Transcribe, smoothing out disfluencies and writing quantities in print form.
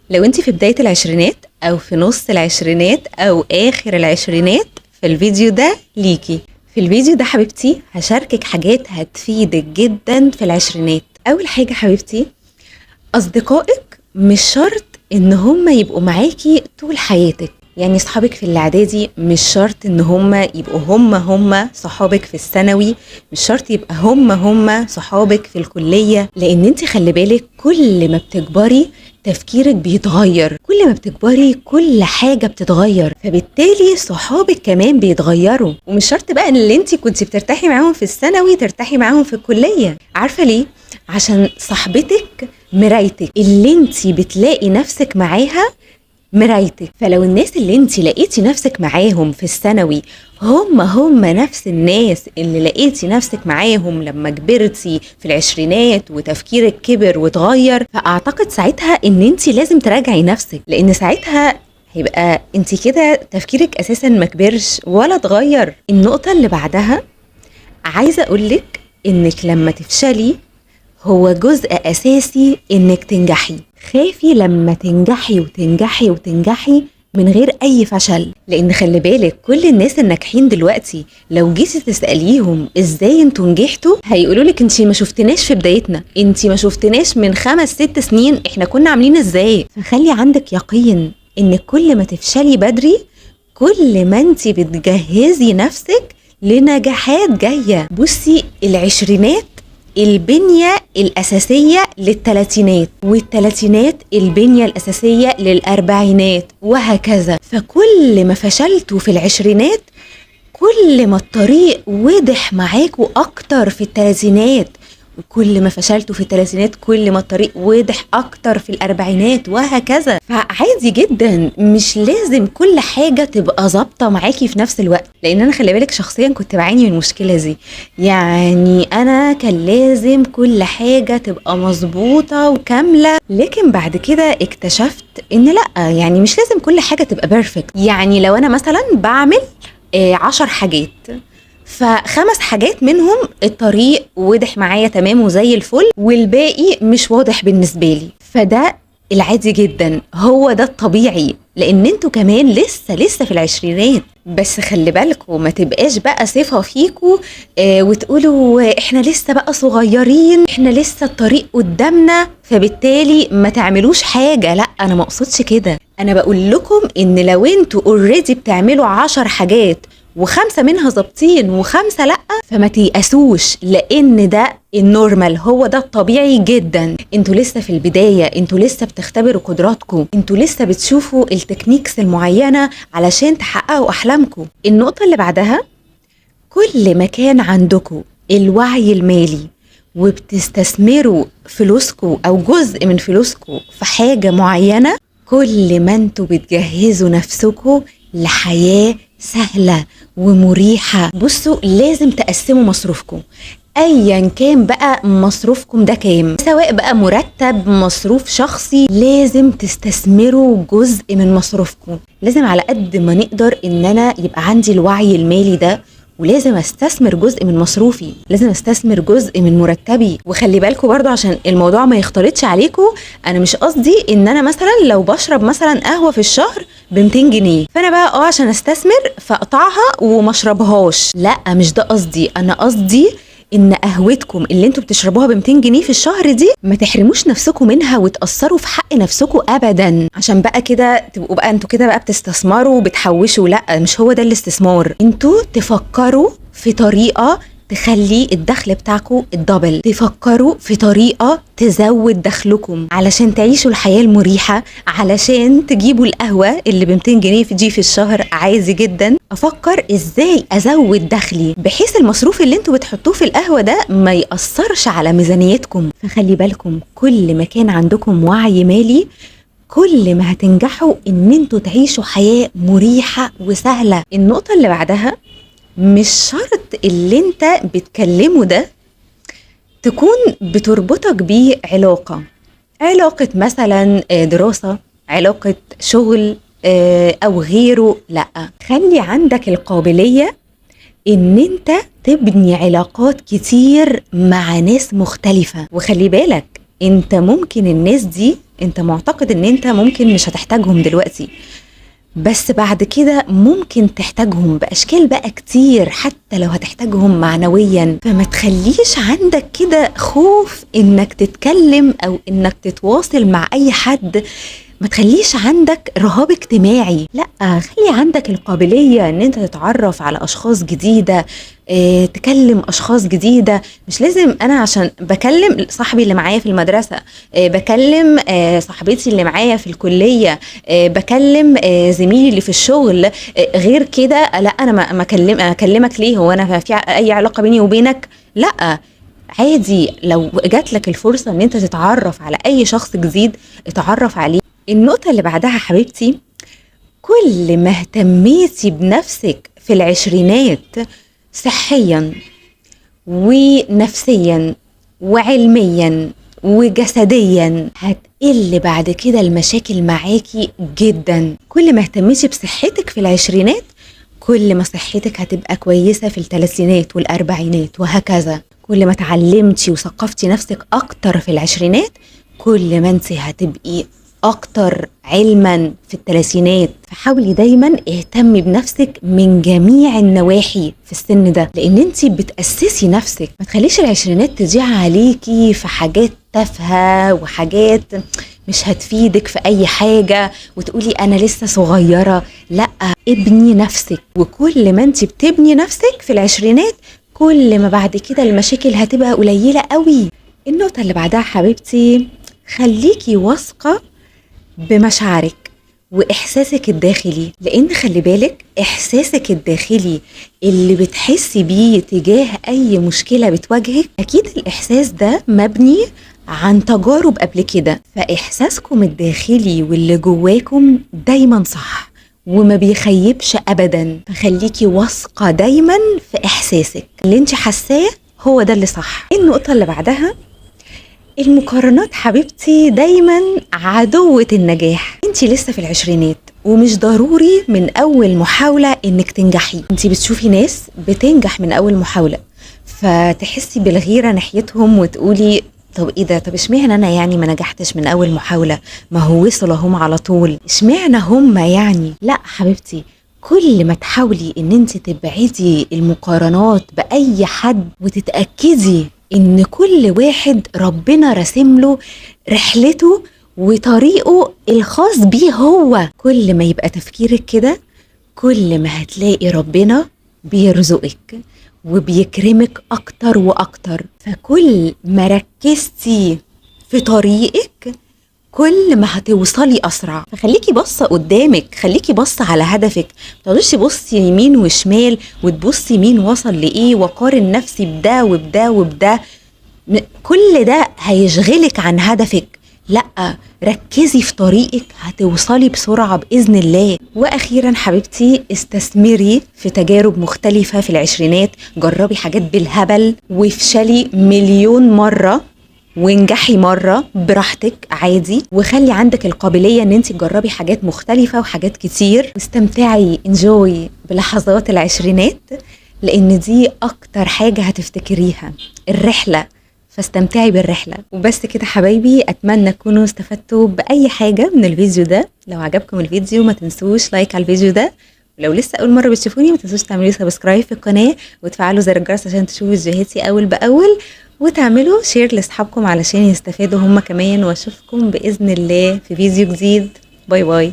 لو انت في بداية العشرينات او في نص العشرينات او اخر العشرينات، فالفيديو ده ليكي. في الفيديو ده حبيبتي هشاركك حاجات هتفيدك جدا في العشرينات. اول حاجة حبيبتي، اصدقائك مش شرط ان هم يبقوا معاكي طول حياتك. يعني صحابك في الاعدادي مش شرط ان هم يبقوا هم صحابك في الثانوي، مش شرط يبقى هم صحابك في الكلية، لان انت خلي بالك كل ما بتكبري تفكيرك بيتغير، كل ما بتكبري كل حاجة بتتغير، فبالتالي صحابك كمان بيتغيروا. ومش شرط بقى ان اللي انت كنت بترتاحي معاهم في الثانوي ترتاحي معاهم في الكلية. عارفة ليه؟ عشان صاحبتك مرايتك، اللي انت بتلاقي نفسك معاها مرايتك. فلو الناس اللي انت لقيتي نفسك معاهم في الثانوي هم نفس الناس اللي لقيتي نفسك معاهم لما كبرتي في العشرينات وتفكيرك كبر وتغير، فاعتقد ساعتها ان انت لازم تراجعي نفسك، لان ساعتها هيبقى انت كده تفكيرك اساسا ما كبرش ولا اتغير. النقطة اللي بعدها عايزة اقولك انك لما تفشلي هو جزء اساسي انك تنجحي. خافي لما تنجحي وتنجحي وتنجحي من غير اي فشل، لان خلي بالك كل الناس الناجحين دلوقتي لو جيتي تساليهم ازاي انتوا نجحتوا هيقولوا لك انتي ما شفتناش في بدايتنا، انتي ما شفتناش من 5 6 سنين احنا كنا عاملين ازاي. فخلي عندك يقين ان كل ما تفشلي بدري كل ما انتي بتجهزي نفسك لنجاحات جاية. بصي، العشرينات البنية الأساسية للتلاتينات، والتلاتينات البنية الأساسية للأربعينات، وهكذا. فكل ما فشلتوا في العشرينات كل ما الطريق وضح معاكوا أكتر في التلاتينات، وكل ما فشلتوا في التلاتينات كل ما الطريق وضح أكتر في الأربعينات، وهكذا. فعادي جدا، مش لازم كل حاجة تبقى ظابطة معاكي في نفس الوقت. لأن أنا خلي بالك شخصيا كنت بعاني من المشكلة دي، يعني أنا كان لازم كل حاجة تبقى مظبوطة وكاملة، لكن بعد كده اكتشفت إن لأ، يعني مش لازم كل حاجة تبقى perfect. يعني لو أنا مثلا بعمل 10 حاجات، ف5 حاجات منهم الطريق وضح معايا تمام وزي الفل، والباقي مش واضح بالنسبة لي، فده العادي جدا، هو ده الطبيعي، لان انتوا كمان لسه في العشرينات. بس خلي بالكوا ما تبقاش بقى صفة فيكوا وتقولوا احنا لسه بقى صغيرين، احنا لسه الطريق قدامنا، فبالتالي ما تعملوش حاجة. لا، انا ما اقصدش كده، انا بقول لكم ان لو انتوا already بتعملوا 10 حاجات و5 منها ظابطين و5 لأ، فما تيأسوش، لأن ده ال normal، هو ده الطبيعي جدا. انتوا لسه في البداية، انتوا لسه بتختبروا قدراتكم، انتوا لسه بتشوفوا ال techniques المعينة علشان تحققوا أحلامكم. النقطة اللي بعدها، كل ما كان عندكم الوعي المالي وبتستثمروا فلوسكم أو جزء من فلوسكم في حاجة معينة، كل ما انتوا بتجهزوا نفسكم لحياة سهلة ومريحة. بصوا، لازم تقسموا مصروفكم ايا كان بقى مصروفكم ده كام، سواء بقى مرتب، مصروف شخصي، لازم تستثمروا جزء من مصروفكم. لازم على قد ما نقدر ان انا يبقى عندي الوعي المالي ده، ولازم استثمر جزء من مصروفي، لازم استثمر جزء من مرتبي. وخلي بالكم برضو عشان الموضوع ما يختلطش عليكم، انا مش قصدي ان انا مثلا لو بشرب مثلا قهوة في الشهر ب 200 جنيه فانا بقى عشان استثمر فاقطعها وما اشربهاش، لا مش ده قصدي. انا قصدي ان قهوتكم اللي انتوا بتشربوها ب 200 جنيه في الشهر دي ما تحرموش نفسكم منها وتأثروا في حق نفسكم ابدا، عشان بقى كده تبقوا بقى انتوا كده بقى بتستثمروا وبتحوشوا. لا، مش هو ده الاستثمار. انتوا تفكروا في طريقة تخلي الدخل بتاعكم ال double، تفكروا في طريقة تزود دخلكم علشان تعيشوا الحياة المريحة، علشان تجيبوا القهوة اللي ب 200 جنيه في دي في الشهر عادي جدا. افكر ازاي ازود دخلي بحيث المصروف اللي انتوا بتحطوه في القهوة ده ما يأثرش على ميزانيتكم. فخلي بالكم، كل ما كان عندكم وعي مالي كل ما هتنجحوا ان انتوا تعيشوا حياة مريحة وسهلة. النقطة اللي بعدها، مش شرط اللي انت بتكلمه ده تكون بتربطك بيه علاقة، علاقة مثلا دراسة، علاقة شغل، او غيره. لا، خلي عندك القابلية ان انت تبني علاقات كتير مع ناس مختلفة. وخلي بالك انت ممكن الناس دي انت معتقد ان انت ممكن مش هتحتاجهم دلوقتي، بس بعد كده ممكن تحتاجهم بأشكال بقى كتير، حتى لو هتحتاجهم معنويا. فما تخليش عندك كده خوف انك تتكلم او انك تتواصل مع اي حد، ما تخليش عندك رهاب اجتماعي، لا خلي عندك القابلية ان انت تتعرف على اشخاص جديدة، تكلم اشخاص جديدة. مش لازم انا عشان بكلم صاحبي اللي معايا في المدرسة، بكلم صاحبتي اللي معايا في الكلية، بكلم زميلي اللي في الشغل، غير كده لا انا ما اكلمك ليه، هو انا في اي علاقة بيني وبينك؟ لا عادي، لو جات لك الفرصة ان انت تتعرف على اي شخص جديد اتعرف عليه. النقطة اللي بعدها حبيبتي، كل ما اهتميتي بنفسك في العشرينات صحيا ونفسيا وعلميا وجسديا هتقل بعد كده المشاكل معاكي جدا. كل ما اهتميتي بصحتك في العشرينات كل ما صحتك هتبقى كويسة في الثلاثينات والأربعينات وهكذا. كل ما تعلمتي وثقفتي نفسك أكتر في العشرينات كل ما انت هتبقي أكتر علما في الثلاثينات. فحاولي دايما اهتمي بنفسك من جميع النواحي في السن ده، لأن انت بتأسسي نفسك. ما تخليش العشرينات تضيع عليكي في حاجات تافهة وحاجات مش هتفيدك في أي حاجة وتقولي أنا لسه صغيرة. لا، ابني نفسك، وكل ما انت بتبني نفسك في العشرينات كل ما بعد كده المشاكل هتبقى قليلة قوي. النقطة اللي بعدها حبيبتي، خليكي واثقة بمشاعرك وإحساسك الداخلي، لأن خلي بالك إحساسك الداخلي اللي بتحسي بيه تجاه أي مشكلة بتواجهك أكيد الإحساس ده مبني عن تجارب قبل كده، فإحساسكم الداخلي واللي جواكم دايما صح وما بيخيبش أبدا. فخليكي واثقة دايما في إحساسك اللي انت حاساه هو ده اللي صح. النقطة اللي بعدها، المقارنات حبيبتي دايما عدوة النجاح. انت لسه في العشرينات ومش ضروري من اول محاولة انك تنجحي. انت بتشوفي ناس بتنجح من اول محاولة فتحسي بالغيرة ناحيتهم وتقولي طب ايه ده، طب اشمعنى انا يعني ما نجحتش من اول محاولة، ما هو وصلوا هم على طول، اشمعنى هم يعني؟ لا حبيبتي، كل ما تحاولي ان انت تبعدي المقارنات باي حد وتتأكدي ان كل واحد ربنا راسم له رحلته وطريقه الخاص بيه هو، كل ما يبقى تفكيرك كده كل ما هتلاقي ربنا بيرزقك وبيكرمك اكتر واكتر. فكل ما ركزتي في طريقك كل ما هتوصلي اسرع. فخليكي باصة قدامك، خليكي باصة على هدفك، ما تقعديش تبصي يمين وشمال وتبصي مين وصل لايه وقارن نفسي بده وبده وبده، كل ده هيشغلك عن هدفك. لا، ركزي في طريقك هتوصلي بسرعة بإذن الله. وأخيرا حبيبتي، استثمري في تجارب مختلفة في العشرينات، جربي حاجات بالهبل وافشلي مليون مرة وانجحي مرة براحتك عادي، وخلي عندك القابلية ان انت تجربي حاجات مختلفة وحاجات كتير، واستمتعي انجوي بلحظات العشرينات، لان دي اكتر حاجة هتفتكريها، الرحلة، فاستمتعي بالرحلة. وبس كده حبايبي، اتمنى تكونوا استفدتوا باي حاجة من الفيديو ده. لو عجبكم الفيديو ما تنسوش like على الفيديو ده، ولو لسه اول مرة بتشوفوني ما تنسوش تعملوا subscribe في القناة وتفعلوا زر الجرس عشان تشوفوا فيديوهاتي اول باول، وتعملوا share لاصحابكم علشان يستفادوا هم كمان. واشوفكم باذن الله في فيديو جديد. bye bye.